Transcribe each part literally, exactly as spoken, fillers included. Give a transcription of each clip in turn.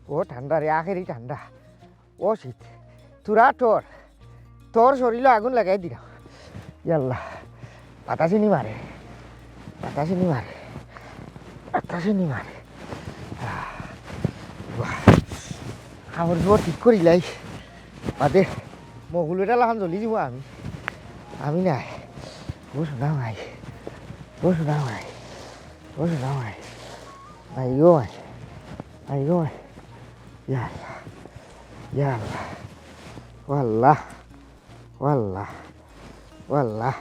ও ঠান্ডা রে, আখেরি ঠান্ডা। ও শীত, তোরা তোর, তোর শরীলো আগুন লাগাই দিলাম। ইয়াল্লা, বাতাসে নি মারে, বাতাসে নি মারে, বাতাসে নি মারে। আহ, বাহ। কাপড় চোপড় ঠিক করিলাই, বাদে মগুল বেটা লাখান জ্বলি দিব আমি, আমি নাই। ও সোনা ভাই, ও সোনা ভাই, ও সোনা ভাই, নাই গো ভাই, নাই গো ভাই। ইয়া আল্লাহ, ইয়া আল্লাহ, ও আল্লাহ, ও আল্লাহ, ও আল্লাহ,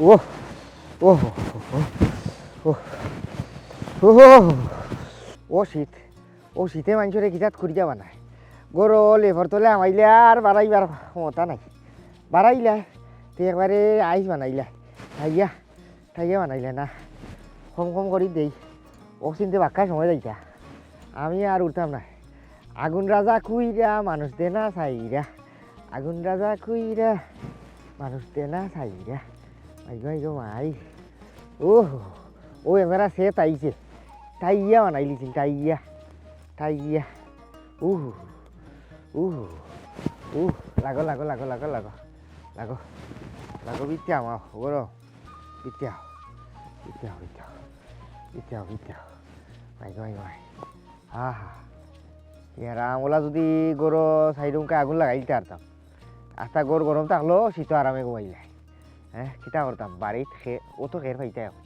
ও, ও, ও, ও, ও, ও, ও শীত, ও শীতে মানষরে কিতাত করিয়া বানায়। গরো লেফর তলে হামাইলে আর বাড়াইবার ক্ষমতা নাই। বাড়াইলা, তে একবারে আইস বানাইলা। খাইয়া ঠাইয়া বানাইলে না, কম কম করি দেই। অক্সিজেন বাক্কা সময় যাইতা, আমি আর উঠতাম না। আগুন রাজা কুইরা মানুষ দে না চাইরা, আগুন রাজা কুইরা মানুষ দে না চাইরা। মাই গো, মাই গো, মাই। ওহ, ও এবারা সে তাইছে, তাইয়া বানাইলিছিল, তাইয়া, তাইয়া। উহ, উহ, উহ, লাগো, লাগো, লাগো, লাগো, লাগো, লাগো, লাগো, বিতে আমাও, গরম। বিতে আও, বিতে আও, বিতে আও, বিতে আও, বিতে আও। মাই গো, মাই গো, মাই। হা, হা। ইয়ারা, আমলা যদি গরো সাইডে উনকে আগুন লাগাই দিতে পারতাম। আস্তা গর গরম থাকলো, শীত আরামে ঘুমাইলে। হ্যাঁ, কিতা করতাম? বাড়িত খে-, অত খের পাইতায় এখন।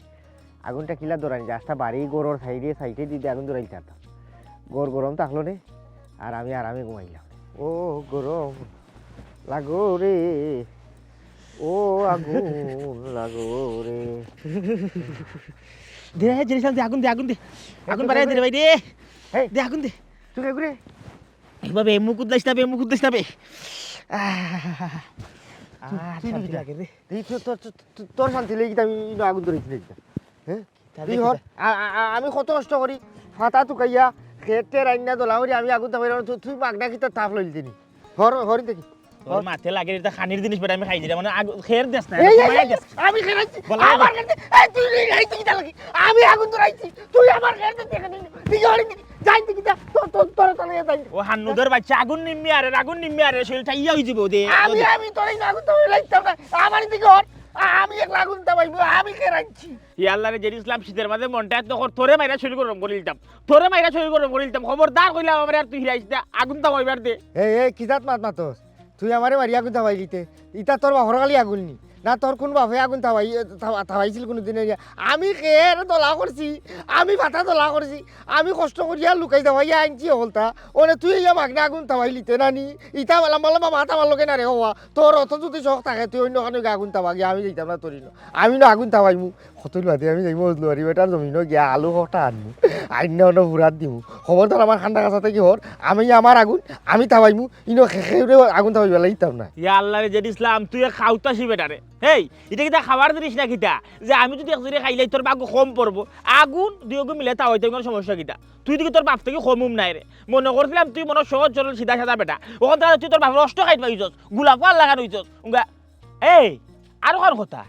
আগুনটা কিলা ধরানি যায়? আস্তা বাড়ি গরর সাইডে, সাইডে দিতে আগুন ধরাই দিতে পারতাম। গর গরম থাকলো নে, আর আমি আরামে ঘুমাইলাম। ও গরম। লাগো রে, ও আগুন লাগো রে। দে, জেরিসাল দে, আগুন দে, আগুন দে। আগুন বাড়াই দে রে ভাই রে। হেই। দে, আগুন দে। তুই কে করে? এ বাবা, এ মুখ উদলাইস না বে, মুখ উদলাইস না বে। আহ, তুই, আহ, তুই শান্তি লাগে রে। এই তো, তোর, তোর, তোর, তোর শান্তি লাগি তো আমি ইনো আগুন ধরাইছি নাকি? হ্যাঁ? তাহলে তুই কি হর, তা- আ-, আ-, আ-, আমি কত কষ্ট করি, ফাতা তুকাইয়া, খেতে রান্না দলা করি, আমি আগুন তাপাই, তুই, তুই মাগনা কিতা তাপ লইলি তিনি? হর, হরি দেখি। তোর হর। মাতে লাগে, এটা খানির জিনিস, বেটা, আমি খাই দিলাম, মানে, আগ-, খের দেস না, এই, এটা এই, কমাই এই, দেস। আমি খেরাইছি, বলা আমার লাগে। খেতে, এই, তুই এই, এই, তুই কিতা লাগি? আমি আগুন ধরাইছি, তুই আমার খেতে দেখে নিলি, তুই হরি দেখি, যাই দেখি, যা, তোর, তোর, তোর, তোর, যাই। ও হান্নুদের বাচ্চা, আগুন নিম্মি আরে, আগুন নিম্মি আরে, শরীরটা ইয়া হয়ে যাবো দে। আমি, আমি তোর এই আগুন তাপাই লাগতাম না, আমার দিকে হর, আ-, আমি এক আগুন তাপাইবো, আমি খেরাইছি। ইয়া আল্লাহ রে, জেরি ইসলাম শীতের মাঝে মনটা এত কর, তোরে মাইরা শরীর গরম করে দিতাম, তোরে মাইরা শরীর গরম করে দিতাম। খবরদার কইলাম আমারে আর তুই হিরাইস না, আগুন তামাইবার দে। এই, এই, কি জাত মাত মাতস? তুই আমারে মারিয়া আগুন তামাইলিতে? ইতা তোর বাপর খালি আগুন নি? না তোর কোন বাপে আগুন তামাই-, তামা-, তামাইছিল কোনো দিনে? আমি খের দলা করছি, আমি ফাতা দলা করছি, আমি কষ্ট করিয়া লুকাই তামাইয়া আনছি হকলতা। ওনে তুই ইয়া মাগনা আগুন তামাইলিতে না নি? ইতা বালা বালা মাত আমার লগে না রে হওয়া। তোর অত যদি শখ থাকে তুই অন্য খানো আগুন তামা গিয়া, আমি যাইতাম না তোর ইনো। আমি না আগুন তামাইমু। কতদিন বাদে আমি যাইমু বুঝলো, আর বেটার জমিনো গিয়া আলু কটা আনমু, আইন্না অন্য ফুরাত দিমু। খবরদার আমার খান্ডা কাছা থাকি হর, আমি আমার আগুন, আমি তাবাইমু, ইনো খে-, খেউরে আগুন তাবাইবার লাগি দিতাম না। ইয়া আল্লাহ রে, জেরি ইসলাম, তুই এক খাউতাছি বেটারে। হেই, ইটা কিতা খাবার জিনিস না কিতা? যে আমি যদি এক জুড়ে খাইলাই তোর বাগু কম পড়বো, আগুন দুই গু মিলে তাবাইতে কোনো সমস্যা কিতা? তুই দেখি তোর বাপ থাকি কম উম নাই রে। মনো করছিলাম তুই মনো সহজ সরল সিধা সাদা বেটা, ওখান থাকি তুই তোর বাপর অষ্ট খাইত পাইছস, গোলাপ লাগান হইছস। উঙ্গা এই, আরো খান কথা।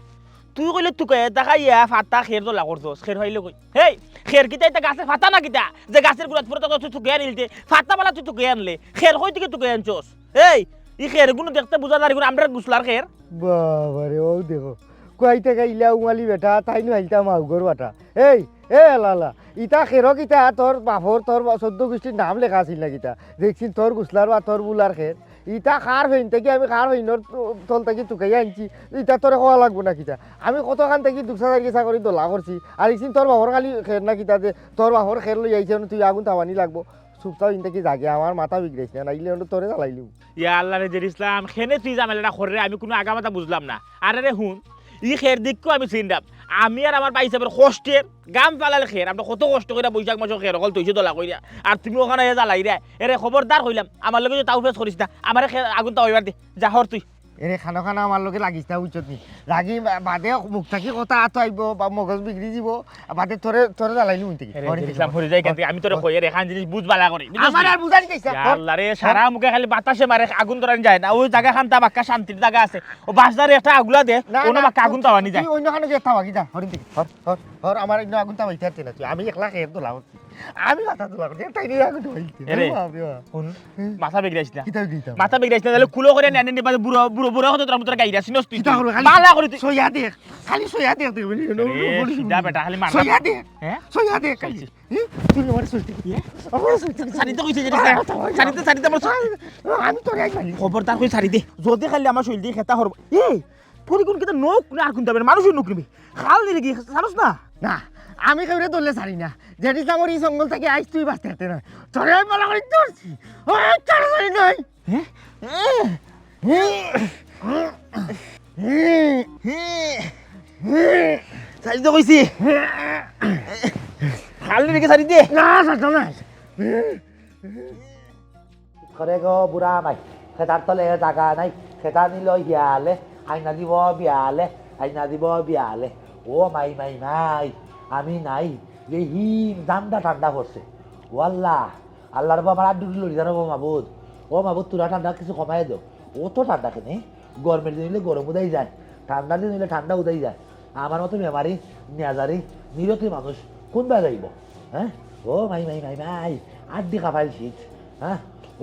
তুই কইলে তুকাইয়া তাকাইয়া ফাতা খের দলা করছস, খের হইলে কই? হেই, খের কিতা ইতা গাছের ফাতা না কিতা? যে গাছের গুড়াত পড়ে তখন তুই তুকাইয়া আনিলতে, ফাতা বালা তুই তুকাইয়া আনলে, খের কই থাকি তুকাইয়া আনছস? এই, ই খের গুনো দেখতে বুঝা যায় এগুন আমরার গুছলার খের। বাবারে, ও দেখো, কই থাকি ইলা উমালি বেটা, তাইন হাইলতা মাউগর বাটা। এই, এ লালা, ইতা খেরো কিতা তোর বাপর, তোর বা-, চৌদ্দ গুষ্টির নাম লেখা আছিল না কিতা? দেখছিন তোর গুছলার বা তোর বুলার খের। ইতা কার ফেইন থাকি আমি কার ফেইনর তো-, তল থাকি তুকাইয়া আনছি, ইতা তোরে কওয়া লাগবো না কিতা? আমি কতখান থাকি দুঃখ সাজার গেছা করি দলা করছি, আর ইসিন তোর বাপর খালি খের না কিতা যে তোর বাপর খের লই আইছে, তুই আগুন তাবানি লাগবো। চুপচাপ ইন থাকি যাগে, আমার মাথা বিগড়াইস না, নাইলে অন্য তোরে জ্বালাইলিম। ইয়া আল্লাহ রে, জেরি ইসলাম, খেনে তুই ঝামেলাটা কররে, আমি কোনো আগা মাথা বুঝলাম না। আরে রে হুন, ই খের দিকও আমি চিনরাম। আমি আর আমার ভাই সাহেবের কষ্টের গাম ফালাইল খের, আমরা কত কষ্ট কইরা বৈশাখ মাসো খের অকল তৈছে দলা কইরা। আর তুমি ওখানো আইয়া জ্বালাইরায়। এরে খবরদার কইলাম, আমার লগে যে তাও ফেস করিস না, আমারে খের আগুন তাবাইবার দে, যা হর তুই। এরে খানো খানো আমার লগে লাগিস না, বুঝছত নি? লাগি বা-, বাদে মুখ থাকি কথা আতো আইবো বা মগজ বিগড়ি যিবো, বাদে তোরে, তোরে জ্বালাইলি মুই থাকি। এরে, হরি ইসলাম, হরি যাই কেন? আমি তোরে কই, এরে, খান জিনিস বুঝ বালা করি, বুঝছস আমার নি? আর বুঝানি চাইছে না। ইয়া আল্লাহ রে, সারা মুখে খালি বাতাসে মারে, আগুন ধরানি যায় না। ওই জাগা খান তা বাক্কা শান্তির জাগা আছে। ও বাসদারে একটা আগুলা দে, না, কোনো না, বাক্কা আগুন তাওয়ানি যায়। তুই অন্য খানো গিয়া থাওয়া, কিতা? হরি দেখি, হর, হর, হর, আমার অন্য আগুন তাওয়াইতে পারতে না তুই। আমি একলা খেয়ে দোলা। আমি মাথা তোলা করছি, তাই নিয়ে আগুন হইছে। এরে, বাবা, বাবা। হুন, মাথা বেগড়াইস না। কিতা বেগড়াইতাম? মাথা বেগড়াইস না, তাহলে কুলো করে নেন, নেন, বাদে বুড়ো, বুড়ো, বুড়ো হতে তোর মতো গাইরা, চিনস তুই? কিতা করবে? খালি বালা করে তুই। সইয়া দেখ, খালি সইয়া দেখ, দেখ, বলি, এরে, বলি, সিধা বেটা, খালি মাথা। সইয়া দেখ, হ্যাঁ? সইয়া দেখ, খালি। খাইছি। হুম? তুই আমার সইতে কি? ইয়ে? আমার সইতে কি? ছাড়িতে কইছে যে, আরে, ছাড়িতে, ছাড়িতে আমার সই-, আরে, আমি তোরে একবার খবরদার কই ছাড়ি দে। যদি খালি আমার শরীর দিয়ে খেতা হরব। এই, তোর কোন কিতা নখ না আর কোন যাবে না, মানুষের নখ নিবি। খাল নিলে কি, ছাড়স না? না, আমি কেউরে ধরলে ছাড়ি না। যেটি আমার এই জঙ্গল থেকে আইস তুই বাঁচতে পারতে না। তোরে আমি ভালো করে ধরছি। ওই, ছাড়া ছাড়ি নাই। হ্যাঁ? ছাড়ি তো কইছি। খাল নিলে কি ছাড়ি দে? না, ছাড়তাম না। করে গো বুড়া মাই, খেতার তলে জাগা নাই, খেতা নিল হিয়ালে, আইনা দিব বিয়ালে, আইনা দিব বিয়ালে। ও মাই, মাই, মাই, আমি নাই, যে হিম জামটা ঠান্ডা পড়ছে। ও আল্লাহ, আল্লাহর বাবা, আমার আড্ডু লড়ি জানো গো মাবুদ। ও মাবুদ, তোরা ঠান্ডা কিছু কমাই দেও। ও তো ঠান্ডা কেনে, গরমের দিন হইলে গরম উদাই যায়, ঠান্ডার দিন হইলে ঠান্ডা উদাই যায়। আমার মতো বেমারি, নেজারি, নিরতি মানুষ কোন বায় যাইব? হ্যাঁ? ও মাই, মাই, মাই, মাই, আড্ডি কাঁপাইল শীত। হ্যাঁ?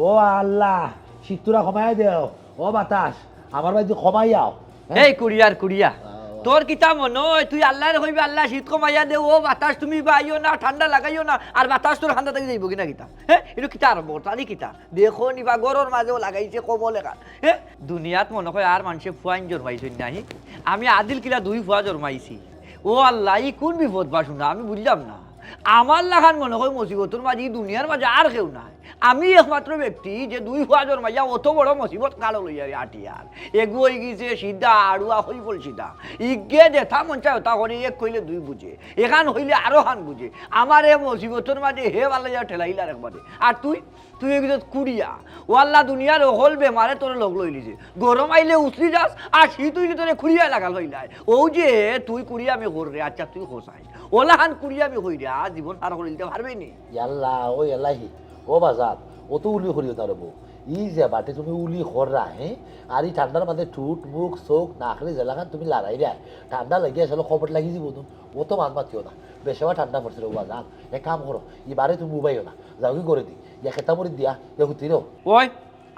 ও আল্লাহ, শীত তোরা কমাই দেও। ও বাতাস, আমার বাড়িতে কমাই আও। হ্যাঁ? এই কুড়িয়ার কুড়িয়া, আহ। তোর কিতা মনে হয় তুই আল্লাহরে কইবে, "আল্লাহ, শীত কমাইয়া দেও, ও বাতাস তুমি বাইও না, ঠান্ডা লাগাইও না", আর বাতাস তোর ঠান্ডা থাকি যাইব কিনা কিতা? হ্যাঁ, এটা কিতা আরম্ভ করতো? আরে কিতা? দেখো নি বা ঘরর মাঝেও লাগাইছে কম্বল এখান। হ্যাঁ, দুনিয়াত মনে হয় আর মানুষে ফুয়াইন জন্মাইছইন নাহি। আমি আদিল কিলা দুই ফুয়া জন্মাইছি। ও আল্লাহ, ই কোন বিপদ বা শুনা? আমি বুঝলাম না। আমার লাখান মনে হয় মুসিবতর মাঝে ই দুনিয়ার মাঝে আর কেউ নাই। আমি একমাত্র ব্যক্তি যে দুই ফুয়া জন্মাইয়া অত বড় মুসিবত কালো লইয়া আটিয়ার। এগু হয়ে গেছে সিধা, আড়ুয়া হই বল সিধা। ইগে যেটা মন চায় ওটা করে, এক কইলে দুই বুঝে। এখান হইলে আরো হান বুঝে। আমার এ মুসিবতর মাঝে হে ভালো যা ঠেলাইলার একবারে। আর তুই, তুই একজন কুড়িয়া। ও আল্লাহ, দুনিয়ার অকল বেমারে তোরে লগ লইলিছে। গরম আইলে উছলি যাস, আর শীত হইলে তোরে কুড়িয়া লাগাল হইলায়। ও যে তুই কুড়িয়া আমি কর রে, আচ্ছা তুই খোঁজ আই। ওলাহান কুড়িয়া আমি হই রে, আর জীবন পার করে দিতে পারবে নি? ইয়াল্লা, ও এলাহি, ও বাজার, ও তো উলি করিও তার বউ। ই যে বাটে তুমি উলি কররা, হ্যাঁ? আর ই ঠান্ডার মাঝে ঠুট, মুখ, চোখ, নাকরে জেলাখান তুমি লড়াই রে। ঠান্ডা লাগিয়া আসলে খবর লাগি দিব তো। ও তো মাত মাতিও না। বেশেবা ঠান্ডা পড়ছে রে, ও বাজার। এক কাম করো, ই বারে তুমি উবাইও না। যাও কি করে দি? ইয়া খেতা মরি দিয়া, ইয়া হুতি রো। ওই,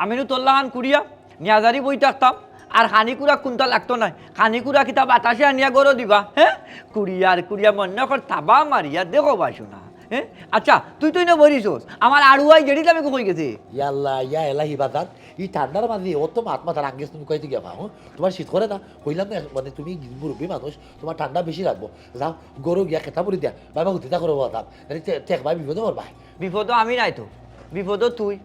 আমি নু তোল্লাহান কুড়িয়া, নিয়াজারি বই থাকতাম, আর খানি কুড়া কুন্তা লাগতো নায়। খানি কুড়া কিতা বাতাসে আনিয়া গরো দিবা, হ্যাঁ? কুড়িয়ার কুড়িয়া মনে কর তাবা মারিয়া দেখো বাসু না, হ্যাঁ? আচ্ছা, তুই তো ইনো বরিছস, আমার আড়ুয়াই জেডি দামে কই গেছে? ইয়াল্লা, ইয়া এলাহি বাজার, ই ঠান্ডার মাঝে অত মাত মাতার আগে তুমি কইতে গিয়া পাও, হ্যাঁ? তোমার শীত করে না? কইলাম না, মানে তুমি মুরব্বী মানুষ, তোমার ঠান্ডা বেশি লাগবো। যাও, গরো গিয়া খেতা পরি দিয়া, বাবা হুতি তা করো বাবা, তাহলে ঠেক ভাই বিপদে মরবা। বিপদ আমি নাই তো, বিপদ তুই।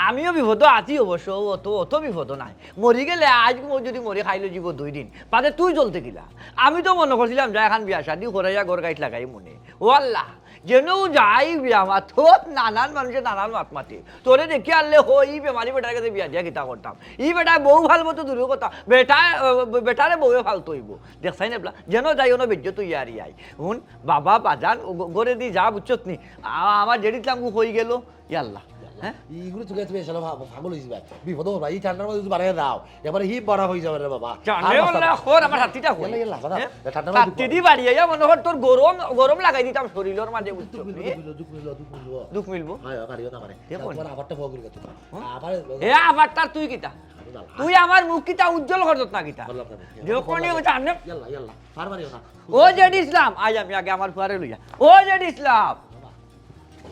আমিও বিপদ আছি অবশ্য, অত, অত বিপদ নাই। মরি গেলে আজ মো-, যদি মরি খাইলে জীব দুই দিন, বাদে তুই চলতে গিলা। আমি তো মনে করছিলাম যা এখন বিয়া শাদি করাইয়া ঘর গাইট লাগাই মনে। ও আল্লাহ, যেন যাই বিয়া মাত, নানান মানুষে নানান মাত মাতে। তোরে দেখি আনলে হো, ই বেমারি বেটার কাছে বিয়া দিয়া কিতা করতাম। ই বেটায় বউ ফালবো তো দূরের কথা, বেটা, আহ, বেটারে বউয়ে ফালতো হইব। দেখছাই না বলা, যেন যাই অনো বেজ্জত তুই আর ইয়াই। হুন, বাবা, বাজান, ও গ-, ঘরে দি যা বুঝছত নি। আ-, আমার জেডিত লাঙ্গু কই গেল, ইয়াল্লা। ইয়াল্লা। হ্যাঁ? ইগুলো তুলে তুমি এসে পা-, পাগল হইছি ভাই। বিপদ হবো ভাই, এই ঠান্ডার মধ্যে যদি বাড়াইয়া দাও, এবারে হিপ বড় হয়ে যাবে রে বাবা। জানে আর বাঁচতে আল্লাহ, না। খোর আমার হাতিটা খোর। ইয়াল্লা, ইয়াল্লা, বাবা। হ্যাঁ? এ ঠান্ডার মধ্যে হাতি দি বাড়িয়ে যা মনে কর তোর গরম, গরম লাগাই দিতাম শরীরের মাঝে, বুঝছো? দুঃখ মিলবো, দুঃখ মিলবো, দুঃখ মিলবো। দুঃখ মিলবো? হ্যাঁ, মারিও না মারে। কে বলে? তোমার আবারটা ফোন করে তুমি। হ্যাঁ? আবার এ আবার তার তুই কিতা? আরে বাবা। তুই আমার মুখ কিতা উজ্জ্বল করছত না কিতা? বললাম না, যখনই ও জানে ইয়াল্লা, ইয়াল্লা, আর মারিও না। ও জেড ইসলাম, আই আমি আগে আমার ফুয়ারে লইয়া। ও জেড ইসলাম।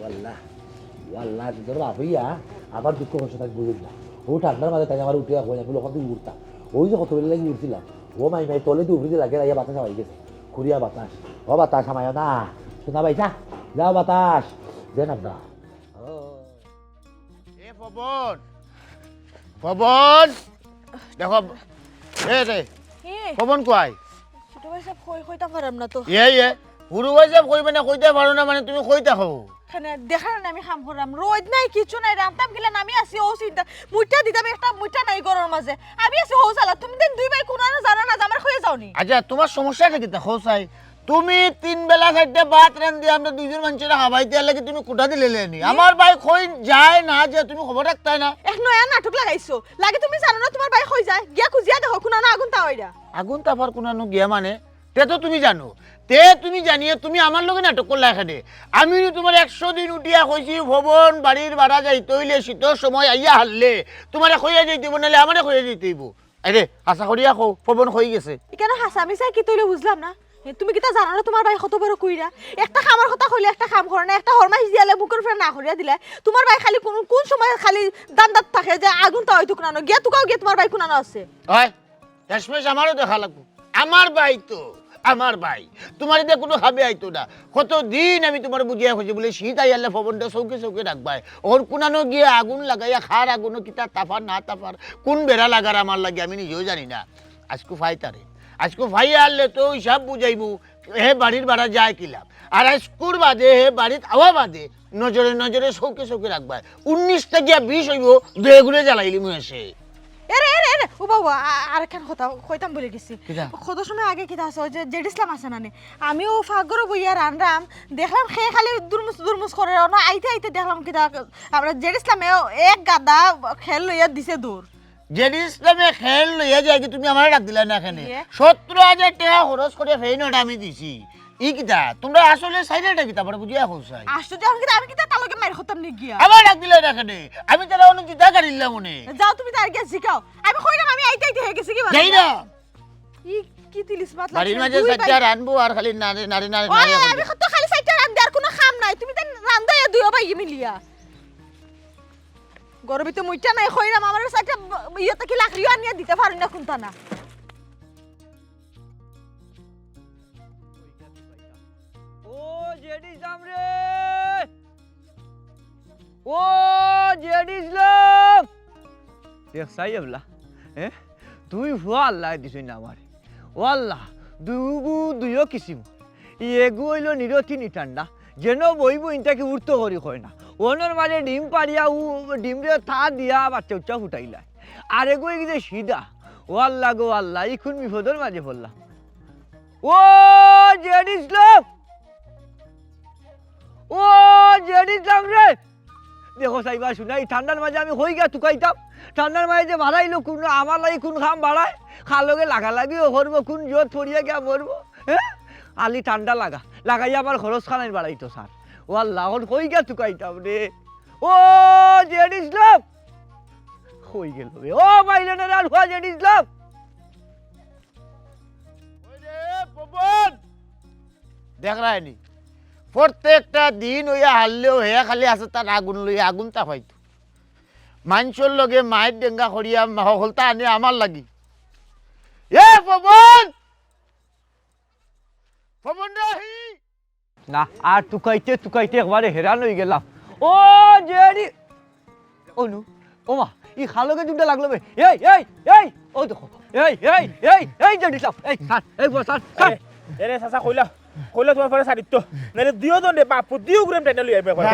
ওয়াল্লাহ, ওয়াল্লাহ, তোর বাপ হইয়া আমার দুঃখ কষ্ট তাই বুঝুন না। ও ঠান্ডার মাঝে তাই আমার উঠে রাখবো, আমি লোক তুই উঠতা। ওই যে কত বেলা লাগি উঠছিলাম। ও মাই মাই, তলে তুই উঠে লাগে, ইয়া বাতাস আমার গেছে। খুঁড়িয়া বাতাস। ও বাতাস, আমায় না। শোনা ভাই, যা। যাও বাতাস। যে না, না। এ পবন, পবন, দেখো, এ রে, এ, পবন কই? ছোট ভাই সাহেব, কই, কইতা পারাম না তো। এ, এ, হুরু ভাই সাহেব কইবে না, কইতে পারো না মানে তুমি কই থাকো? কেনে দেখরায় না আমি কাম কররাম, রইদ নাই, কিচ্ছু নাই, রানতাম কিলা, আমি আছি অউ চিন্তা, মুইটা দিতাম একটা, মুইটা নাই ঘরর মাঝে, আমি আছি অউ জ্বালা। তুমি দেন দুই ভাই কুনানো জানো না যে আমারে কইয়া যাওনি। আচ্ছা, তুমার সমস্যাটা কিতা কও চাই? তুমি তিন বেলা চাইরটা ভাত রান্দিয়া আমরা দুইজন মানষরে খাবাইতায়, এরলাগি তুমি খুটা দিলাইলায়নি। আমার ভাই কই যায় না যে তুমি খবর রাখতায় না। এক নয়া নাটক লাগাইছো, লাগে তুমি জানো না তুমার ভাই কই যায়? গিয়া খুজিয়া দেখো কুনানো আগুন তাওয়াইরা। আগুন তাপার কুনানো গিয়া মানে? তে তো তুমি জানো, তে তুমি জানিয়া তুমি আমার লগে নাটক করলায় কেনে? আমি তুমারে একশো দিন উঠিয়া কইছি, পবন বাড়ির বারা যাইতে অইলে শীতর সময় আইয়া হারলে, তুমারে কইয়া যাইতে অইবো, নাইলে আমারে কইয়া যাইতে অইবো। আরে, হাছা করিয়া কও, পবন কই গেছে? ইখানো হাছা মিছা কিতা অইলো বুঝলাম না। এ, তুমি কিতা জানো না তুমার ভাই কত বড় কুইরা? একটা কামর কথা কইলে একটা কাম করে না, একটা হরমাইশ দিয়ালে মুখর উপরে না করিয়া দিলায়। তুমার ভাই খালি কুন, কুন সময় খালি ধান্দাত থাকে যে আগুন তাওয়াইতো কুনানো। গিয়া তুকাও গিয়া তুমার ভাই কুনানো আছে। অয়, শেষমেশ আমারও দেখা লাগবো। আমার ভাই তো, আমার ভাই। তুমারে দিয়া কুনু খাবে আইতো না। কতদিন আমি তুমারে বুঝাইয়া কইছি বুলে শীত আইয়ারলে পবনরে চউখে চউখে রাখবায়। অখন কুনানো গিয়া আগুন লাগাইয়া কার আগুনো কিতা তাপার না তাপার, কুন বেড়া লাগার আমার লাগি আমি নিজেও জানি না। আইজকু পাইতাম রে। আইজকু পাইয়া হারলে তো হিসাব বুঝাইমু, হে বাড়ির বারা যায় কিলা। আর আইজকুর বাদে হে বাড়িত আওয়া বাদে নজরে নজরে চউখে চউখে রাখবায়। উনিশ থাকিয়া বিশ অইবো, দুইগুরে জ্বালাইলিমু এসে। এরে, এরে, এরে, ও বাবা, আ-, আরেকখান কথা কইতাম ভুলি গেছি। কিতা? কত সময় আগে কিতা আছে, ওই যে জেড ইসলাম আছে না নি? আমি অউ পাকঘরো বইয়া রানরাম, দেখলাম হে খালি দুরমুস দুরমুস করে, অনো আইতে আইতে দেখলাম কিতা, আমরা জেড ইসলামে এক গাদা খের লইয়া দিছে দৌড়। জেড ইসলামে খের লইয়া যায়গি, তুমি আমারে ডাক দিলায় না কেনে? ইয়ে। সতেরো হাজার টেকা খরচ করিয়া ফেইন ওটা আমি দিছি। ই কিতা? তুমরা আসলে চাইরায়টা কিতা? আমারে বুঝাইয়া কও চাই। আশ্চর্য, আমি কিতা, আমি কিতা তার লগে মাইর করতাম নি গিয়া? আমারে ডাক দিলায় না কেনে? আমি তারে অনো জিতা গাড়িলাম অনে। যাও তুমি তারে গিয়া জিকাও। আমি কইরাম আমি আইতে আইতে হে গেছি গি বাড়ি। যাই না। ই কি তিলিস মাত বাড়ির লাগছে? মাঝে দুই চাইরটা ভাই। রানবো আর খালি নাড়ে, নাড়ে, নাড়ে, ওই, নাড়ে আমি কত খালি চাইরটা রান্ধি আর কুনু কাম নাই। তুমি তো রান্ধো ইয়া দুইও ভাই মিলিয়া। গরবি তো মুইটা নাই কইরাম, আমার চাইরটা ব-, ইয়ে থাকি লাকড়িও আনিয়া দিতে পারি না কুনতা না। ও জেড ইসলাম রে, ও জেড ইসলাম। দেখ চাই এবলা, হ্যাঁ, তুই হুয়া আল্লায় দিছইন না আমারে। ও আল্লাহ, দুইগু দুইও কিসিম। এগু অইলো নিরতিনি ঠান্ডা, যেন বইবো ইনতাকি উঠতো করি কয় না। অনর মাঝে ডিম পারিয়া উ ডিমরে তা দিয়া বাচ্চা উচ্চা ফুটাইলায়। আর এগু ইগিয়ে সিধা। ও আল্লাহ গো আল্লাহ, ই কুন বিপদর মাঝে পড়লাম। ও জেড ইসলাম, ও জেড ইসলাম রে, দেখো চাইবা শুনা, ই ঠান্ডার মাঝে আমি কই গিয়া তুকাইতাম? ঠান্ডার মাঝে যে বাড়াইলো কুন, আমার লাগি কুন কাম বাড়ায়? কার লগে লাগালাগিও করবো, কুন জত পড়িয়া গিয়া মরবো, হ্যাঁ? খালি ঠান্ডা লাগা, লাগাইয়া আমার খরচ খানাইন বাড়াইতো স্যার। ও আল্লাহ, অখন কই গিয়া তুকাইতাম রে? ও জেড ইসলাম, কই গেল রে? ও মাইলে না রে, আর হুয়া জেড ইসলাম। ওই রে, পবন! দেখরায়নি, প্রত্যেকটা দিন অইয়া হারলেও হে খালি আছে তার আগুন লইয়া, আগুন তাপাইতো। মানষর লগে মাইর ডেঙ্গা করিয়া মা-, হকলতা আনে আমার লাগি। এ পবন! পবন রাহি! না, আর তুকাইতে তুকাইতে একবারে হেরান অই গেলাম। ও জেডি, অনু, ও মা, ই কার লগে দুটা লাগলো বে। এই, এই, এই, ও দেখো। এই, এই, এই, এই জেডি সাব, এই স্যার, এই বস, স্যার, স্যার। এরে, এরে চাচা কইলা, কইলা তুমার পরে সারিত তো। নাইলে দিও দণ্ডে বাপ, দিও গুরে টাইনা লই আইবে। না,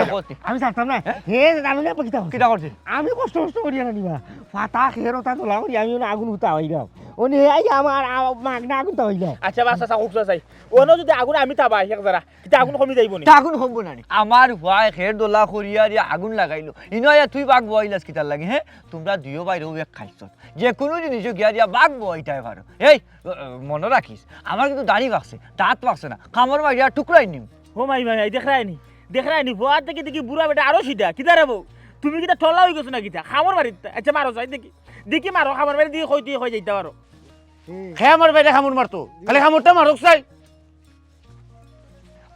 আমি ছাড়তাম না। হে জানো না কিতা করছে? কিতা করছে? আমি কষ্ট কষ্ট করিয়া না নিবা। ফাতা খেরো তা তোলা করি আমি অনো আগুন হুতা অইলাম। অনে আই আমার আ-, মাগনা আগুন তা অইলাম। আচ্ছা, বাস চাচা, কউক চাই। অনো যদি আগুন আমি তাবাই এক জারা, কিতা আগুন কমি যাইবো নি? তা আগুন কমবো না নি? আমার হুয়ায় খের দলা করিয়া দিয়া আগুন লাগাইলো। ইনো আইয়া তুই বাঘ বওয়াইলাস কিতার লাগি, হে? তুমরা দুইও ভাইর অউ এক খাইছত। যে কুনু জিনিসও গিয়া দিয়া বাঘ বওয়াইতায় পারো। এই, মনো রাখিস, আমার কিন্তু দাড়ি পাকছে, দাঁত পাকছে না। কামড় মারিয়া টুকরাই নিম। ও মাই, মাই, মাই, দেখরায়নি? দেখরায়নি? বওয়ার দেখি দেখি বুড়া বেটা আরো সিধা। কিতা রে বউ? তুমি কিতা ঠল্লা অই গেছো না কিতা? কামড় মারি দিতা। আচ্ছা, মারো চাই দেখি। দেখি মারো, কামড় মারি দেখি কই তুই কই যাইতা পারো। কে আমার ভাইরে কামড় মারতো? খালি কামড়টা মারুক চাই।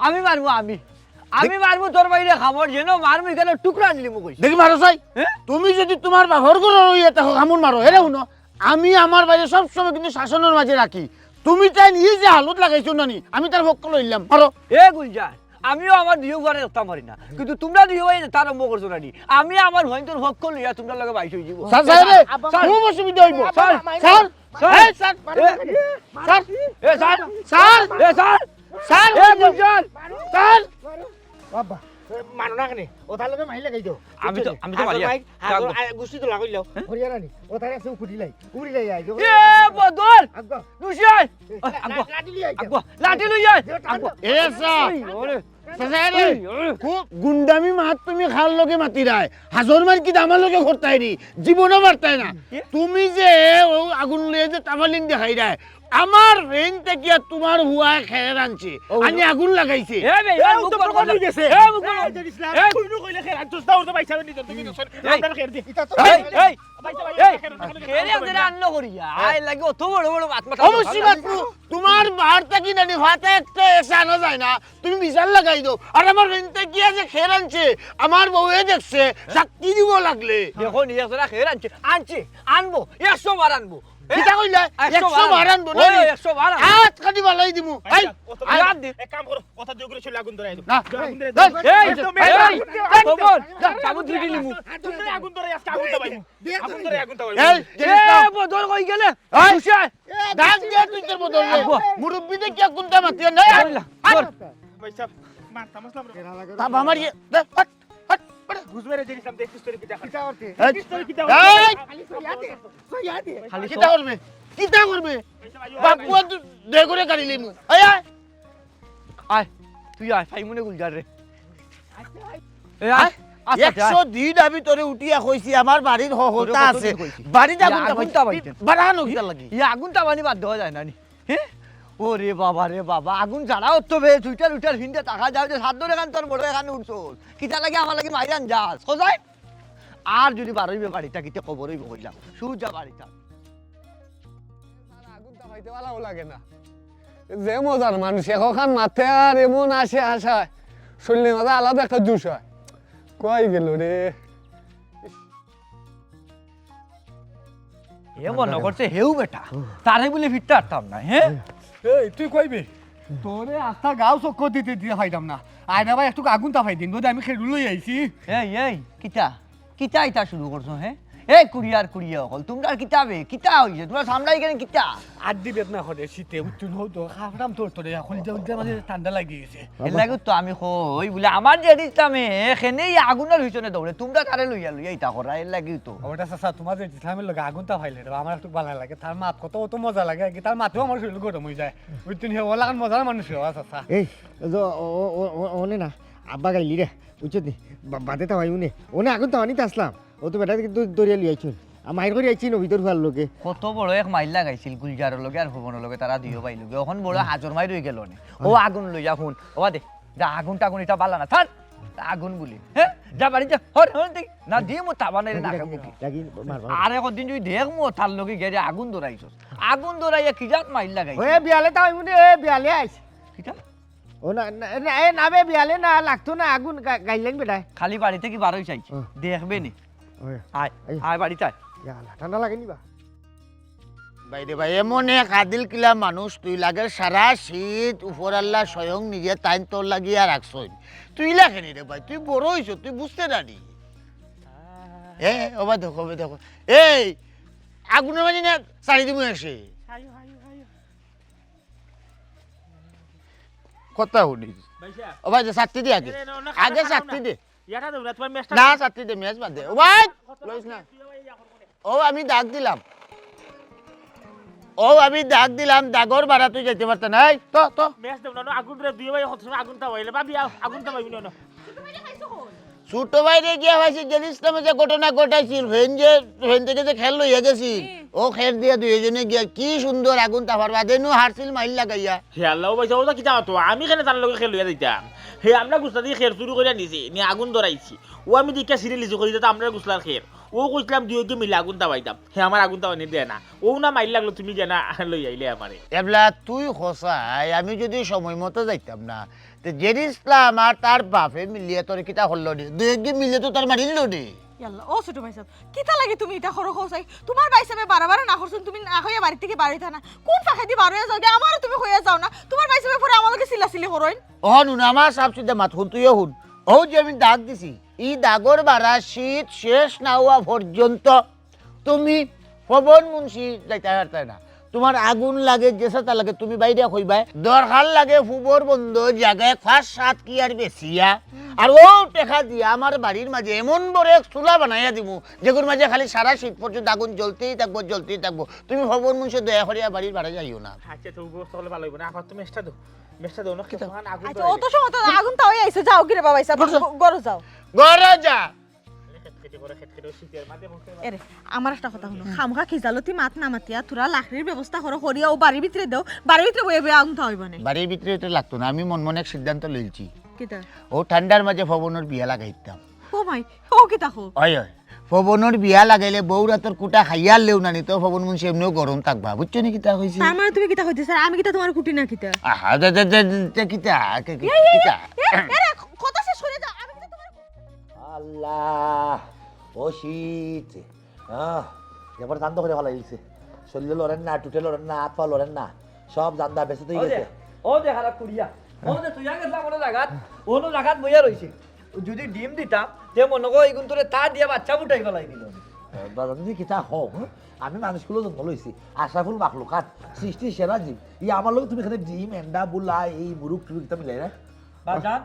আমি মারমু, আমি। আমি দেখ- মারমু তোর ভাইরে কামড়, যেন মারমু ইখানো টুকরা আনলিমু কইছি। দেখি মারো চাই। হ্যাঁ? তুমি যদি তুমার বাপর ঘরো রইয়া থাকো, কামড় মারো। এরে হুনো, আমি আমার ভাইরে সব সময় কিন্তু শাসনর মাঝে রাখি। তুমি তাইন ই যে হালত লাগাইছো না নি, আমি তার পক্ষ লইলাম। মারো। এ গুলজার, আমিও আমার দুইও ফুয়ারে রক্ষা মারি না, কিন্তু তুমরা দুইও ভাই যেতা আরম্ভ করছো না নি, আমি আমার হুয়াইন্তর পক্ষ লইয়া তুমরার লগে বাইশ অই যাইমু। স্যার, স্যার, রে, আব্বা, খুব অসুবিধা অইবো। স্যার, স্যার, স্যার, এই স্যার, এ, স্যার, স্যার, এ, স্যার, স্যার, এ, গুলজার। স্যার। বাবা, মানো না কেনে? ও তার লগে মাইর লাগাই দেও। আমি তো, আমি তো মারি। আগে গুষ্টি তো লাগাইলাও। করিয়া রানি, ও তার আছে উকুটি লাই, উড়ি লাই আই। এ বদর! আগুয়া। দুষাই! আগুয়া। লাঠি লই আই। আগুয়া। লাঠি লই আই। আগুয়া। এ চাচা। ওই, ওরে। চাচা রে, খুব গুন্ডামি মাত তুমি কার লগে মাতিরায়? হাজর মাইর কিতা আমার লগে করতায় নি? জীবনও পারতায় না। তুমি যে ও আগুন লইয়া যে তাফালিং দেখাইরায়, আমার ফেইন থাকিয়া তুমার হুয়ায় খের আনছে, আনি আগুন লাগাইছে। এ বে, এ মুখ বন্ধ কর। এ মুখ বন্ধ কর। এই, এই, খের আনলো করিয়া, আয় লাগে অত বড় বড় মাত মাতা। অবশ্যই মাতবো, তুমার বার থাকি নানি ফাতে একটা এসে আনা যায় না। তুমি বিচার লাগাই দেও। আর আমার ফেইন থাকিয়া যে খের আনছে, আমার বউয়ে দেখছে, সাক্ষী দিব লাগলে। দেখো নি, একজোড়া খের আনছে, আনছে, আনবো, একশো বার আনবো। কিতা কইলা? একশো বার আনবো। একশো বার আনবো। আত কাটি বালাই দিমু। এই, আত দি। এক কাম করো, কথা দিয়ে করে চলে আগুন ধরাই দেও। না। আগুন ধরাই দেও। এই, এই, এই, খবর। যা, চাবুক ধুই দিলি মু। তুমি আগুন ধরাই, আজকে আগুন দাবাই। আগুন ধরাই, আগুন দাবাই। এই, এ, বদর কই গেলে? এই। ডাক দে তুই তোর বদর রে। আব্বা। মুরব্বি দেখিয়া কুনটা মাতিয়া নাই। ধর। ভাই সাহেব, মারতাম আসলাম রে। তাবা মারিয়ে, দে, হাট, হাট, হাট। বুঝবে রে, জিনিস আমি দেখিস তোর কিতা। কিতা করতে? এই। কিতা করতে? এই। খালি সইয়া দে, সইয়া দে। খালি কিতা করবে? কিতা করবে? ভাই সাহেব, আইও, বাপুয়া তুই দে করে গাড়ি লিমু। এই, আয়। আয়, তুই আয়, ফাইমুনে গুলজার রে। এ, আয়, আয়, আচ্ছা, আচ্ছা, আয়। একশো দিন আমি তোরে উঠিয়া কইছি, আমার বাড়ির হ-, তোরে হতা কত আছে। দিন কইছি? বাড়িত আগুন আগুন তাবাইতে। তাবাইতে। বাড়ানো কিতা লাগি? ইয়া আগুন তাবানি বাদ দেওয়া যায় না নি? হে? ওরে বাবা রে বাবা, আগুন ছাড়া অত বে, সুইটার উইটার ফিন্দে থাকা যায় যে সাত ধরে খান তোর বড় এখানে উঠছস। কিতা লাগে আমার লাগি মাইরান যাস? খোঁজাই? আর যদি বারইবে বাড়িটা কিতে খবর অইব কইলাম। সুজা বাড়িটা। আগুন তাপাইতে ভালাও লাগে না। যে মজার মানুষ, একখান মাতে আর এমন আসে হাসায়, শরীরের মাঝে আলাদা একটা জোশ হয়। কই গেল রে? এ মনে করছে হেউ বেটা, তারে বলে ফিরতে পারতাম না, হ্যাঁ? এই, তুই কইবি? তোরে আস্তা গাঁও চক্কর দিতে দিতে পাইতাম না। আয় না ভাই, একটু আগুন তাপাই দিন, বোধহয় আমি খেলু লই আইছি। এই, এই, কিতা? কিতা ইতা শুরু করছো, হে? এই কুড়িয়ার কুড়িয়া অকল, তুমরার কিতা বে? কিতা অইছে? তুমরার সামলাই কেনে কিতা? আড্ডি বেদনা করে শীতে, উত্তর হও তো, খাফরাম তোর তোরে, এখন যে উল্টে মানে ঠান্ডা লাগি গেছে। এর লাগি তো আমি কই, বুলে, আমার যে ইসলামে, এখানেই আগুনের পিছনে দৌড়ে, তুমরা তারে লইয়া লইয়া ইতা করা, এর লাগি তো। ওটা চাচা, তোমার যে ইসলামের লগে আগুন তাপাইলে রে, আমার একটু ভালা লাগে, তার মাত কত অত মজা লাগে, আর কি, তার মাতেও আমার শরীর গরম হয়ে যায়। উত্তর হয়ে ওলা মজার মানুষ রে, চাচা। এই, ও, ও, ও, ও, ওনে না, আব্বা গাইলি রে। বুঝছো নি? বা-, বাদে তাওয়াই উনি। ওনে আগুন তাওয়ানিত আসলাম। ও তো বেটা কিন্তু দরিয়া লইয়া আইছুন। আর মাইর করি আইছি নবীদর হুয়ার লগে। কত বড় এক মাইর লাগাইছিল গুলজারর লগে আর ভুবনর লগে, তারা দুইও ভাই লগে। অখন বড় হাজর মাইর হয়ে গেল নে। ও আগুন লইয়া হুন। ও দে, যা আগুন টাগুন ইটা বালা না। থার। আগুন বুলি। হ্যাঁ? যা বাড়ি যা। হর, হর, দেখ। না, দিয়ে মো তাবা নাইলে না খাবো কি? আরে কদিন যদি দেখ মো তার লগে গেলে আগুন ধরাইছস। আগুন ধরাইয়া কি জাত মাইর লাগাইছে? ওই বিয়ালে তাওয়াই উনি, এ বিয়ালে আইস। কিটা? ও না, না, না, এ না বে, বিয়ালে না, লাগতো না, আগুন গা-, গাইলেন বেটায়। খালি বাড়ি থাকি বার হইছে। হুম। দেখবে নি। ওই। আয়, আয়। আয় বাড়িত আয়। ইয়া আল্লাহ, ঠান্ডা লাগেনি বা? ভাই রে ভাই, এমন এক আদিল কিলা মানুষ তুই, লাগে সারা শীত উপর আল্লাহ স্বয়ং নিজে তাইন তোর লাগিয়া রাখছইন। তুই লাগেনি রে ভাই, তুই বড় হইছ, তুই বুঝতে নানি। এ, ওবা দেখো, ওবা দেখো। এই, আগুনের মাঝে না, ছাড়ি দিমু এসে। কথা শুনিস। ভাই সাহেব। ও ভাই, দে, ছাত্তি দে আগে। এ, না, না, আগে খানা খাও ছাত্তি না। দে। ইয়াটা দেও না, তোমার ম্যাচটা না, দাও। ছাত্তি দে, ম্যাচ বাদ দে। ও ভাই, লইস না। ও, আমি ডাক দিলাম। ও, আমি ডাক দিলাম, ডাকর বারা তুই যাইতে পারতে না। এই, তো, তো। ম্যাচ দেও না, না, আগুন রে, দুই ভাই হচ্ছে আগুন তাওয়াইলে, ভাবি, আ-, আগুন তাওয়াইবি না, না। ছোট ভাইরে গিয়া পাইছি, জেনিস নামে যে ঘটনা ঘটাইছিল, ফেন যে, ফেন থেকে যে খেল লইয়া গেছিল, হুম। ও খেল দিয়া দুইজনে গিয়া কি সুন্দর আগুন তাপার বাদে নু হারছিল মাইর লাগাইয়া। হে আল্লাহ, ও ভাই, ও তো কিতা হতো? আমি কেনে তার লগে খেল লইয়া দিতাম? হে, আমরা গুছলা দিয়ে খেল চুরি করিয়া নিছি, নিয়ে আগুন ধরাইছি। ও আমি দেখিয়া সিরিয়াল ইস্যু করি, তো আমরা গুছলার খেল। ও কইছিলাম দুইওকে মিলে আগুন তাপাইতাম। হে আমার আগুন তাপানি দেয় না। ও না মাইর লাগলো, তুমি কেনে লই আইলে আমারে? এবলা তুই খোসাই, আমি যদি সময় মতো যাইতাম না, তে জেরি ইসলাম আর তার বাপে মিলিয়া তোর কিতা করলো রে? দুই একদিন মিলিয়া তো তার মারিল রে। ইয়াল্লা, ও ছোট ভাই সাহেব, কিতা লাগি তুমি ইটা করো কও চাই? তোমার ভাই সাহেবে বারে বারে না করছইন, তুমি না কইয়া বাড়ি থাকি বার অইতা না। কোন ফাঁকেদি বার অইয়া যাওগি? আমারে তুমি কইয়া যাও না। তোমার ভাই সাহেবে পরে আমার লগে চিল্লাচিল্লি করইন। ও হুন, আমার সাফ সিধা মাত হুন, তুইও হুন। ও যে আমি ডাক দিছি, ই ডাকর বারা শীত শেষ না হওয়া পর্যন্ত তুমি পবন মুন্সি যাইতায় পারতায় না। তুমার আগুন লাগে, যেসাতা লাগে, তুমি বাইরে কইবায়। দরকার লাগে ফুবর বন্দো জাগায় পাঁচ সাত কিয়ার বেচিয়া, আর অউ টেকা দিয়া আমার বাড়ির মাঝে এমন বড় এক চুলা বানাইয়া দিমু, যেগুর মাঝে খালি সারা শীত পর্যন্ত আগুন জ্বলতেই থাকবো, জ্বলতেই থাকবো। তুমি ফবন মুন্সি দয়া করিয়া বাড়ির বারে যাইও না। আচ্ছা, তো ব্যবস্থা অইলে ভালা অইবো না। এখন তুমি মেচটা দেও, মেচটা দেও না, কিতা? আচ্ছা, অত সময় তো আগুন তাওয়াই আইছে, যাও গিরে বাবা, ইসা, ঘরো যাও। ঘরো যাও। ঘরো যা। এরে, আমার একটা কথা হুনো, খামখা খিজালতি মাত না মাতিয়া তোরা লাকড়ির ব্যবস্থা করো, করিয়া অউ বাড়ির ভিতরে দেও, বাড়ির ভিতরে বইয়া বইয়া আগুন তাওয়াইবানে। বাড়ির ভিতরে তো লাগতো না, আমি মন মনে এক সিদ্ধান্ত লইছি। কিতা? অউ ঠান্ডার মাঝে ফবনর বিয়া লাগাইতাম। ও মাই, ও কিতা কও? অয়, অয়। ফবনর বিয়া লাগাইলে বউরাতর কুটা খাইয়া লেও না নিতো, ফবন মুন্সি এমনেও গরম থাকবা, বুঝছো নি কিতা কইছি? তার মানে তুমি কিতা কইতে স্যার, আমি কিতা তুমার কুটি না কিতা? আহা, দে, দে, দে, দে, কিতা? কে, কে, এ, এ, কিতা? এ, এ, এরে, কথা শেষ করে যাও, আমি কিতা তুমার আল্লাহ, ও শীত। আহ, এবার জানতো করে ফালাই দিছে। শরীরে লড়েন না, টুটে লড়েন না, হাত পা লড়েন না। সব জান্দা বেঁচে তুই ও দে, গেছে। ও দে খারাপ করিয়া। ও দে তুই আগে যা কোনো জাগাত, অন্য জাগাত বইয়া রইছে। যদি ডিম দিতাম, তে মনে কর ইগুন তোরে তা দিয়া বাচ্চা ফুটাই ফালাই দিল। বাজান, তুমি কিতা হও, হ্যাঁ? আমি মানুষগুলো জন্ম লইছি। আশরাফুল মাখলুকাত, সৃষ্টির সেরা জীব। ই আমার লগে তুমি এখানে ডিম, এন্ডা, বুলা, এই মুরুক টুরুক কিতা মিলাই না? বাজান,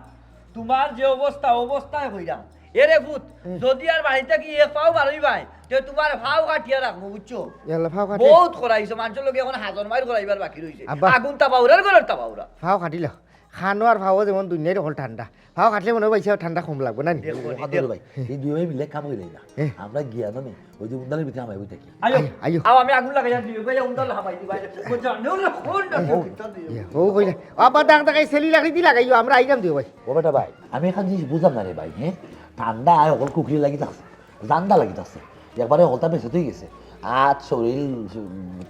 তুমার যে অবস্থা, অবস্থায় কইরাম। এরে পুত, হুম। যদি আর বাড়ি থাকি এক পাও বারইবায়, তে তুমার পাও কাটিয়া রাখমু, বুঝছো? ইয়াল্লা, পাও কাটিয়া। বহুত করাইছো, মানষর লগে এখন হাজার মাইল করাইবার বাকি রইছে। আব্বা। আগুন তাপাউরার ঘরর তাপাউরা। পাও কাটিল। খানো আর পাও যেমন দুনিয়ার হকল ঠান্ডা। পাও কাটলে মনে অয় বাইসা ঠান্ডা কম লাগবো, না নি? দেখো, ও, দেখো। হাত ধরো ভাই। এই দুই ভাই মিলে কাম করি না। হ্যাঁ। আমরা গিয়া না নি, ওই যে উন্দালের ভিতরে হামাই বই থাকি। আইও, আইও। আও, আমি আগুন লাগাইয়া দিও, ভাই, উন্দাল হামাই দিবা। ও জানে, ও না, কোন না, ও, কোন না, ইয়া, ও কইলে, "আব্বা, দাগ দাগাই সেলি লাকড়ি দি লাগাইও, আমরা আইরাম দিও ভাই।" ও বেটা ভাই, আমি এখন জিনিস বুঝলাম না রে ভাই, হ্যাঁ? ঠান্ডা আয়, হকল কুকরি লাগি থাকছে, জান্দা লাগি থাকছে, একবারে হকলটা বেঁচে তুই গেছে, আত, শরীর,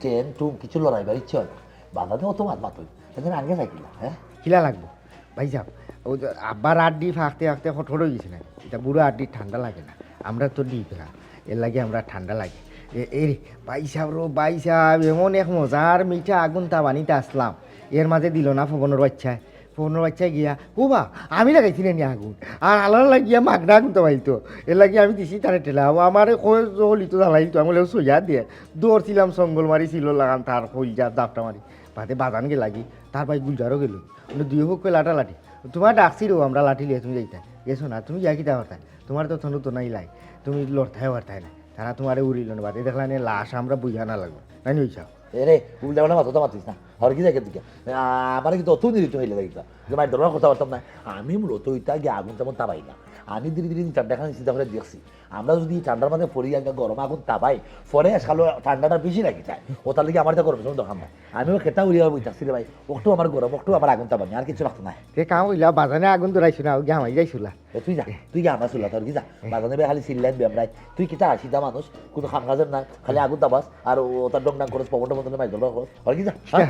টেন, টুম, কিছু লড়াইবার ইচ্ছে হয় না। বাজারে অত মাত মাত হইল, সেদিন আগে যাই কিনা, হ্যাঁ? কিলা লাগবো? ভাই সাহেব, ও যে আব্বার আড্ডি ফাঁকতে ফাঁকতে হটহট হয়ে গেছে না, এটা বুড়ো আড্ডি ঠান্ডা লাগে না, আমরা তো ডিপরা, এর লাগে আমরা ঠান্ডা লাগে। এ, এ রে, ভাই সাহেব রো, ভাই সাহেব, এমন এক মজার মিঠা আগুন তা বানিতে আসলাম, এর মাঝে দিল না ফবনর বাচ্চায়। ফবনর বাচ্চায় গিয়া, "ও বা, আমি লাগাইছি না নি আগুন?" আর আলার লাগিয়া মাগনা আগুন তো পাইতো, এর লাগে আমি দিছি তারে ঠেলা, ও আমারে কয় জলিত জ্বালাইতো, আমি বলে, "ও সইয়া দে।" দৌড়ছিলাম সঙ্গল মারি ছিল লাগান তার কইল যা দাপটা মারি, বাদে বাজান গে লাগি, তার ভাই গুলজারও গেল। মানে দুই পক্ষে লাটালাটি। তোমার ডাকছি রো, আমরা লাঠি লিয়ে তুমি যাইতা। গেছো না, তুমি গিয়া কিতা করতা? তোমার তো তনু তো নাই লাই। তুমি লড়তায় পারতায় না। তারা তোমারে উড়িল না বাদে। দেখলা নে লাশ আমরা বুঝা না লাগবো। নাই নি হইছা? এরে, উল্টা পাল্টা মাথা তো মাতিস না। হর কি জায়গা দিকে? আ-, আমারে কিন্তু অত নিরিত হইলে যাইতা। যে মাইর দরবার কথা পারতাম না। আমি মূলত ওইটা গিয়ে আগুন তেমন তাবাই না। আমি ধীরে ধীরে চার দেখা চিন্তা করে দেখছি। আমরা যদি ঠান্ডার মাঝে পড়ি, আগে গরম আগুন তাবাই, পরে শালো ঠান্ডাটা বেশি লাগি যায়। ও তার লাগি আমার এটা গরম সময় দরকার নাই। আমি ও খেতা উড়িয়া বই থাকছি রে ভাই, একটু আমার গরম, একটু আমার আগুন তাবানি, আর কিছু লাগতো না। তে কাম হইলা, বাজানে আগুন ধরাইছো না, ওই গামাই যাইছুলা। এ, তুই যা, তুই গিয়া আমার চুলা, তোর কি যা? বাজানে বে খালি চিল্লাইন বেমরাই। তুই কিতা সিধা মানুষ, কোনো কাম কাজের না, খালি আগুন তাবাস, আর ও তার ডং ডং করস, পবন টবন মাইর দরবার করস, আর কি যা? হ্যাঁ?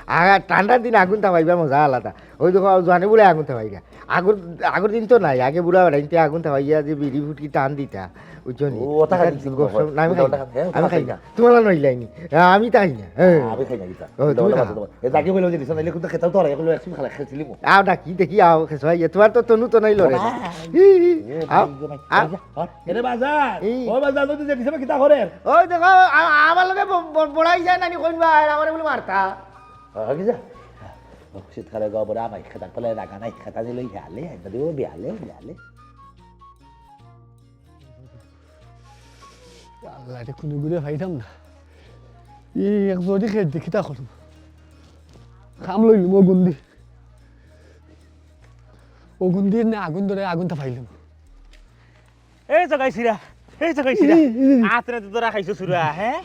আর ঠান্ডার দিন আগুন তাবাইবা মজা আলাদা। ওই দেখো, জোয়ানে বলে আগুন তাবাইবা। আগর, আগর দিন তো নাই, আগে বুড়া বেড়াইতে আগুন তাবাইয়া যে বিড়ি ফুটকি টান দিতা, বুঝছো নি? ও, ওটা খালি গরম, না, আমি খাই না। হ্যাঁ, আমি খাই না। তোমার নইলাইনি। হ্যাঁ, আমি তাই না। হ্যাঁ। আমি খাই না, কিতা? ও, তুমি খাও। এ, যাকে বলে যে দিছে, নাইলে কিন্তু খেতাও তো আর, এখন একদম খালা খেয়েছিলি মো। আও ডাকি, দেখি, আও, খেছো, ইয়ে, তোমার তো তনু তো নাই লড়ে। না। হি, হি, এ, আও, ভাই, গো, ভাই, আও। আরে বাজার, এই। ও বাজার, তুই যে দিছে, কিতা করে? ওই দেখো, আ-, আমার লগে ব-, ব-, বড়াই যায় না নি, কোন ভাই, আমারে বলে মারতা। ও, কি যা? ও, শীতকালে গো, বড় আমায় খেতা পেলে রাখা নাই, খেতা দিলে হেয়ালে, এটা দিব বিয়ালে, বিয়ালে। আল্লাহ, এটা কোনো ঘুরে পাইতাম না। এই এক জোরে খেয়ে দেখি তা করবো। কাম লইলু, ও গুন্দি। ও গুন্দি এনে আগুন ধরে, আগুন তাপাইলু। এই জগাইছিরা, এই জগাইছিরা। আতরে তো তোরা খাইছো চুরা, হ্যাঁ?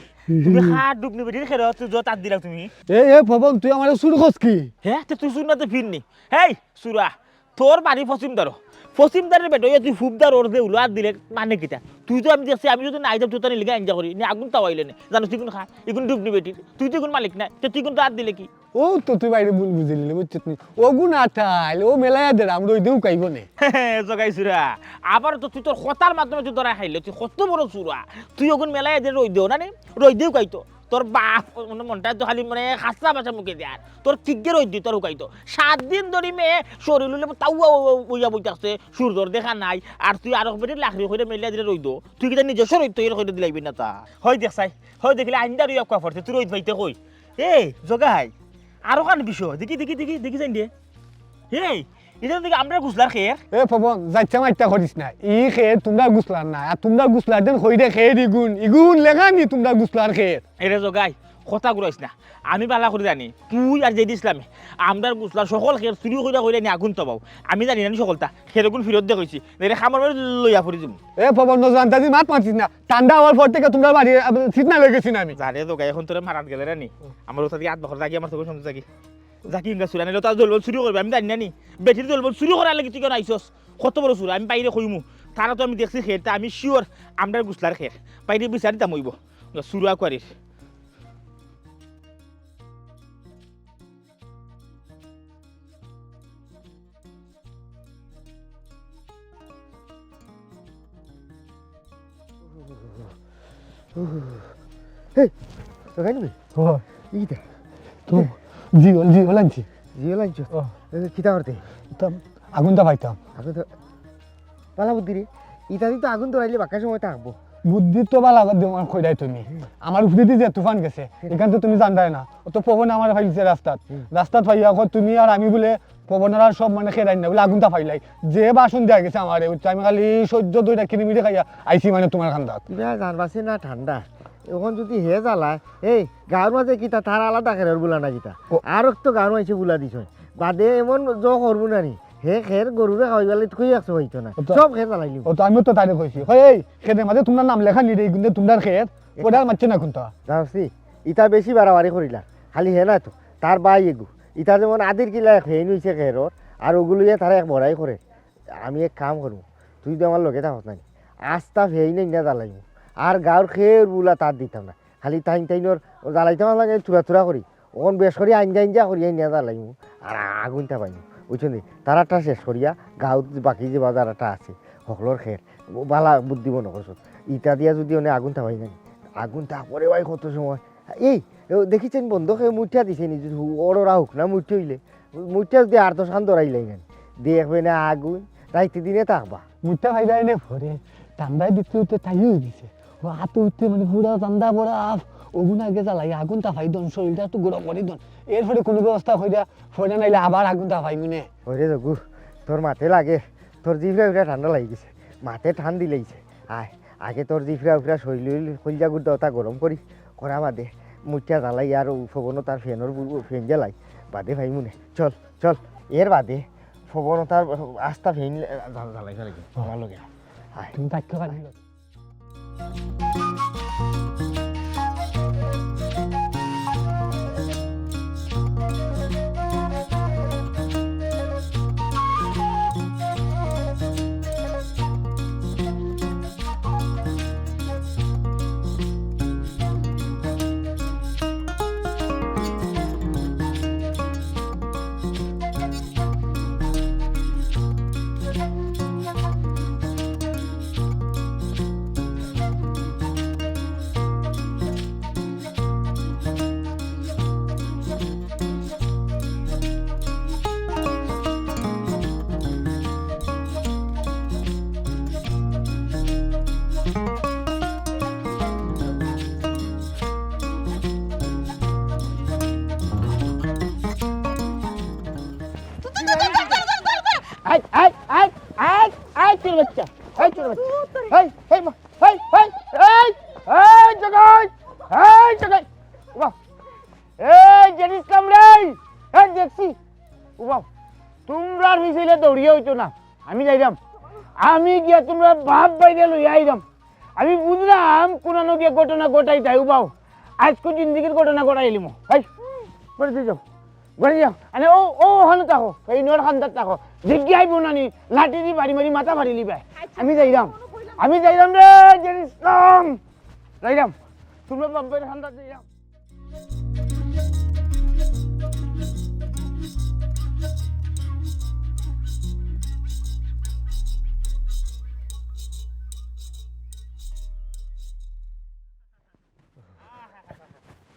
তুমি খা ডুবনি বেটির খেরো, তুই যত আত দিলা তুমি। এই, এই, পবন, তুই আমারে চুর কস কি? হ্যাঁ, তো তুই চুর না তো ফিরনি। এই, চুরা, তোর বাড়ি পশ্চিম দ্বারো। পশ্চিম দ্বারের বেটা, ওই তুই ফুব দ্বার ওর যে উলো আত দিলে মানে কিতা? তুই তো আমি দেখছি, আমি যদি না আইতাম, তুই তো নিলিগা এনজয় করি। নি আগুন তাওয়াইলে নে। জানো তুই কোন খা? ইগুন ডুবনি বেটি। তুই তো ইগুন মালিক না। তে তুই কোন তো আত দিলে কি? ও তো তুই বাইরে ভুল বুঝিলি, বুঝছিস নি? ও গুণ আতাইল, ও মেলাইয়া দে, আমরা ওই দেউ কাইব নে। জগাইছুরা, আবার তো তুই তোর কথার মাধ্যমে তুই ধরাই খাইলে, তুই কত বড় চুরা। তুই ওগুন মেলাইয়া দে রই দেও না নি? রই দেউ কাইতো। তোর বাপ, মানে, মনটা তো খালি, মানে, খাসা বাসা মুখে দেয় আর। তোর কিগ্গে রই দি, তোর হুকাইতো। সাত দিন ধরি মেয়ে শরীর হইলে তাও ও-, ও-, ওইয়া বই থাকছে, সূর্যর দেখা নাই। আর তুই আরক বেটির লাকড়ি কইরে মেলিয়া দিলে রই দো। তুই কিতা নিজস্ব রই তো এর কইরে দিলাইবি না তা? হয় দেখ চাই, হয় দেখিলে আইন্দা রই অক্কা পড়ছে, তুই রই পাইতে কই? এ, জগাই, আরো খান বিষয়। দেখি, দেখি, দেখি, দেখি যাইন দে। এ, ইটা দেখি আমরার গুছলার খের। এ পবন, যাইচ্ছা মাইচ্ছা করিস না। ই খের তুমরার গুছলার না। আর তুমরার গুছলার দেন কইরে খের ইগুন। ইগুন লেখা নি তুমরার গুছলার খের। এরে জগাই, কথা ঘুরাইস না। আমি বালা করি জানি, তুই আর জেডি ইসলামে আমরার গুছলার সকল খের চুরি কইরা কইরা নি আগুন তাপাও। আমি জানি না নি সকলতা। খের ইগুন ফিরত দে কইছি। নাইলে কামড় মারি লইয়া পড়ি যিমু। এ পবন, নজর আন্দাজি মাত মাতিস না। ঠান্ডা অওয়ার পর থাকি তুমরার বাড়ি, আ, সিট না লই গেছি না আমি। যা রে জগাই, এখন তোরে মারাত গেলে রানি। আমার ওটা থাকি আত বখর থাকি আমার চোখের সামনে থাকি। যাকি ইনকা চুরা নাইলে তার দলবল চুরি করবে, আমি জানি না নি। বেটির দলবল চুরি করার লাগি তুই কেনে আইছস? কত বড় চুরা, আমি বাইরে কইমু। তারা তো আমি দেখছি খেরটা, আমি sure আমরার গুছলার খের। বাইরে বিচার দিতাম অইবো। চুরা কুয়ারির। এই, জগাই নি? ও। ইটা? তো, জিওল, জিওল আনছি। জিওল আনছো? ও। এ, কিতা করতে? তা আগুন তাপাইতাম। আগুন তো, বালা বুদ্ধি রে। ইটা দি তো আগুন ধরাইলে বাক্কা সময় থাকবো। বুদ্ধি তো বালা বাদ দিও, আমার কইরাই তুমি। হুম। আমার উপরেদি যে তুফান গেছে, হুম। ইখান তো তুমি জানরায় না। ও তো পবন আমারে পাইলিছে রাস্তাত। হুম। রাস্তাত পাইয়া কয় তুমি আর আমি বুলে পবনর আর সব মানে খেরাই না, বুলে আগুন তাপাইলাই। যে ভাষণ দিয়া গেছে আমারে, বুঝছো? আমি খালি সহ্য দইটা কিরিমিরি খাইয়া আইছি মানে তুমার কান্দাত। ইবা জানবাসে না ঠান্ডা। অখন যুদি হে জ্বালায়, এই গাঁওর মাঝে কিতা তার আলাদা খেরর বুলা না কিতা? ও। আর তো গাঁওর মাঝে বুলা দিছইন। বাদে এমন জ করবো না নি। হে খের গরুরে খাওয়াইবার লাগি কই একশো হইতো না। ও তো, সব খের জ্বালাইলিবো। ও তো আমিও তো তারে কইছি। কই এই খেরর মাঝে তুমরার নাম লেখা নি রে, ইগুন দে তুমরার খের। ওটা মারছে না কোনটা? জানছি, ইটা বেশি বাড়াবাড়ি করিলা। খালি হে না তো, তার ভাই এগু। ইটা যেমন আদির কিলা এক হেইন হইছে খেরর, আর ওগুলো ইয়া তারা এক বড়াই করে। আমি এক কাম করমু, তুই তো আমার লগে থাকস না নি। আস্তা হেইন না জ্বালাইমু। আর গাঁওর খের বুলা তার দিতাম না। খালি তাইন তাইনর জ্বালাইতাম লাগে থুড়া থুড়া করি। অখন বেশ করি আইঞ্জা আইঞ্জা করি আইনা জ্বালাইমু। আর আগুন তাপাইমু। বুঝছো নি? তারাটা শেষ করিয়া গাঁওত বাকি যে বাজারটা আছে, হকলর খের। বালা বুদ্ধি মনে করছো। ইটা দিয়া যুদি অনে আগুন তাপাই না নি, আগুন তাপরে ভাই কত সময়। এই, ও দেখিছেন বন্ধ খেয়ে মুঠিয়া দিছে নি, যুদি হু-, অররা হোক না মুঠি হইলে। মুঠিয়া যুদি আট দশ খান ধরাইলাই না নি, দেখবে না আগুন, রাইতে দিনে থাকবা। মুঠা খাইলাই নে পরে, ঠান্ডায় দিতে উঠতে তাই হয়ে গেছে। ও হাতে উঠতে মানে পুরা ঠান্ডা পড়া, আফ, ওগুন আগে জ্বালাই, আগুন তাপাই দন, শরীরটা একটু গরম করি দন। এরপরে কোনো ব্যবস্থা কইরা, পরে নাইলে আবার আগুন তাপাই মনে। ওরে জগু, তোর মাতে লাগে, তোর জিভরা উঠা ঠান্ডা লাগি গেছে, মাতে ঠান দিলাইছে। আয়, আগে তোর জিভরা উফরা শরীর কইলজা গুদ্দা ওটা গরম করি, করা বাদে মুঠিয়া জ্বালাই আর ও ফবনো তার ফ্যানর বু-, ফ্যান জ্বালাই, বাদে ভাই মনে। চল, চল, এর বাদে ফবনো তার আস্তা ফ্যান লে-, জ্বাল-, জ্বালাই ফেলে দিন, আমার লগে আয়। আয়। তুমি বাক্য কাটিল। এই, এই, এই, এই, এই, চোর বাচ্চা, এই, চোর বাচ্চা, এই, এই, মা, এই, এই, এই, এই, জগাই, এই, জগাই, বাহ, এই, জেডি ইসলাম রে, এই, দেখছি, বাহ, তুমরার পিছলে দৌড়িয়া হইতো না, আমি যাইরাম, আমি গিয়া তুমরার বাপ ভাইরে লইয়া আইরাম। আমি বুঝলাম কোন নগে ঘটনা ঘটাই তাই উবাও। আজকে জিন্দিগির ঘটনা ঘটাই এলিমু। এই, ঘরে দিয়ে যাও। ঘরে যাও। আরে ও, ও ওখানে থাকো। এই নোর খান্দার থাকো। জিজ্ঞাই বোনানি, লাঠি দি বাড়ি মারি মাথা ফাড়ি লিবাই। আমি যাইরাম। আমি যাইরাম রে, জেরি ইসলাম। যাইরাম। তোমরা বাম্পের খান্দার যাইরাম।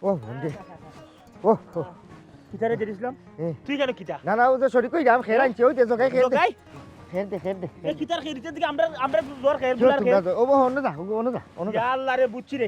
ও, বন্ধু। ও, ও। কিতারে দিছিলাম? এ। তুই কেন কিতা? না, না, ও যে শরিক কই যাম, খেয়ে আনছি, ওই যে জগাই খেয়ে দে। জগাই? খেয়ে দে, খেয়ে দে। এ কিতার খেয়ে দিতে দিকে আমরা, আমরা জোর খেয়ে, খেয়ে জোর তোমরা খেয়ে। তো, ও, ও, অন্য যা, ও, অন্য যা, অন্য যা। ইয়া আল্লাহ রে, বুঝছি রে।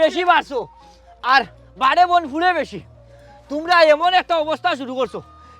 বেশি বাড়ছো। আর বাড়ে বন ফুড়ে বেশি। তুমরা এমন একটা অবস্থা শুরু করছো,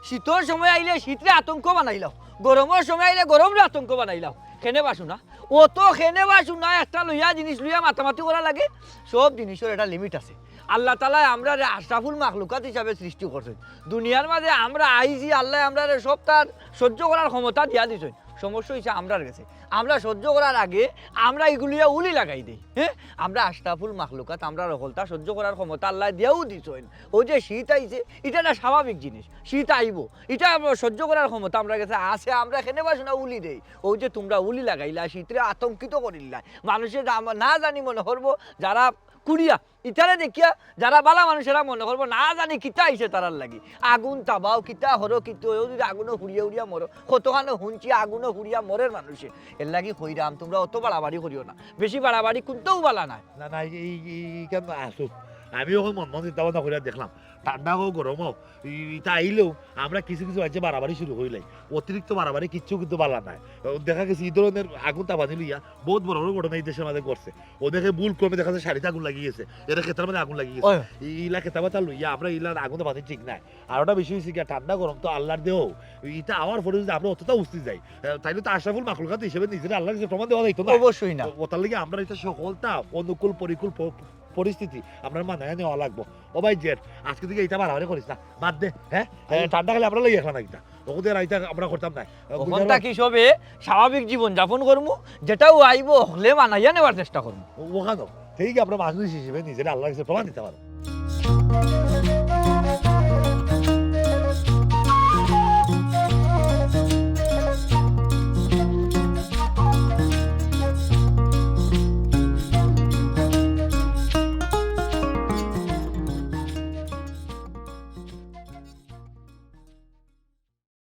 শীতর সময় আইলে শীতরে আতঙ্ক বানাইলাও, গরমর সময় আইলে গরমরে আতঙ্ক বানাইলাও। কেনে বা হুনা, অত কেনে বা হুনা, একটা লইয়া জিনিস লইয়া মাতামাতি করা লাগে। সব জিনিসর একটা লিমিট আছে। আল্লাহ তাআলায় আমরারে আশরাফুল মাখলুকাত হিসাবে সৃষ্টি করছইন। দুনিয়ার মাঝে আমরা আইছি, আল্লায় আমরারে সবতার সহ্য করার ক্ষমতা দিয়া দিছইন। সমস্যা অইছে আমরার গেছে, আমরা সহ্য করার আগে আমরা ইগুলিয়া উলি লাগাই দেই। হ্যাঁ, আমরা আশরাফুল মাখলুকাত, আমরার হকলতা সহ্য করার ক্ষমতা আল্লায় দিয়াও দিছইন। অউ যে শীত আইছে, ইটা একটা স্বাভাবিক জিনিস, শীত আইবো, ইটা আমরা সহ্য করার ক্ষমতা আমরার গেছে আছে। আমরা কেনে বা হুনা উলি দেই। অউ যে তুমরা উলি লাগাইলা, শীতরে আতঙ্কিত করিলায়, মানুষে না জানি মনে করবো যারা কুড়িয়া, ইতারে দেখিয়া যারা বালা মানুষ এরা মনে করবো না জানি কিতা আইছে তারার লাগি। আগুন তাবাও, কিতা হরো, কিতা অয়, অউ যদি আগুনো পুড়িয়া উড়িয়া মরো, কতখানো হুনছি আগুনো পুড়িয়া মরের মানুষে। এরলাগি কইরাম, তুমরা অত বাড়াবাড়ি করিও না, বেশি বাড়াবাড়ি কুনটাউ বালা নায়। না, না, এই, এই, এই, এইখান আসুক। আমি অখন মন মন চিন্তা ভাবনা করিয়া দেখলাম, ঠান্ডা হোক, গরম হোক, ই-, ইটা আইলেও আমরা কিছু কিছু মানষে বাড়াবাড়ি শুরু করিলাই। অতিরিক্ত বাড়াবাড়ি কিচ্ছু কিন্তু বালা নায়। দেখা গেছে ই ধরনের আগুন তাপানি লইয়া বউত বড় বড় ঘটনা ই দেশর মাঝে ঘটছে। অনেকে ভুল ক্রমে দেখা যায় শাড়িত আগুন লাগি গেছে, এরা খেতার মাঝে আগুন লাগি গেছে। ওই। ই-, ইলা খেতা বেতা লইয়া আমরা ইলা আগুন তাপানি ঠিক নায়। আর একটা বিষয় অইছে গিয়া, ঠান্ডা গরম তো আল্লার দেও, ইটা আওয়ার পরে যদি আমরা অতটা উস্তি যাই, আহ, তাইলে তো আশরাফুল মাখলুকাত হিসেবে নিজেরে আল্লার গেছে প্রমাণ দেওয়া যাইতো না। অবশ্যই না। তো অতার লাগি আমরা ইটা হকলতা অনুকূল পরিকূল প-, পরিস্থিতি আমরা মানাইয়া নেওয়া লাগবো। ও ভাই জেড, আজকে থাকি ইটা বাড়াবাড়ি করিস না, বাদ দে। হ্যাঁ, এ, ঠান্ডা খালি আমরা লই একলা না কিতা, অখন থাকি ইটা আমরা করতাম না। অখন থাকি সবে স্বাভাবিক জীবন যাপন করমু, যেটাউ আইবো হকলে মানাইয়া নেওয়ার চেষ্টা করমু। অখানো, ঠিক আমরা মানুষ হিসেবে নিজেরে আল্লার গেছে প্রমাণ দিতাম পারমু।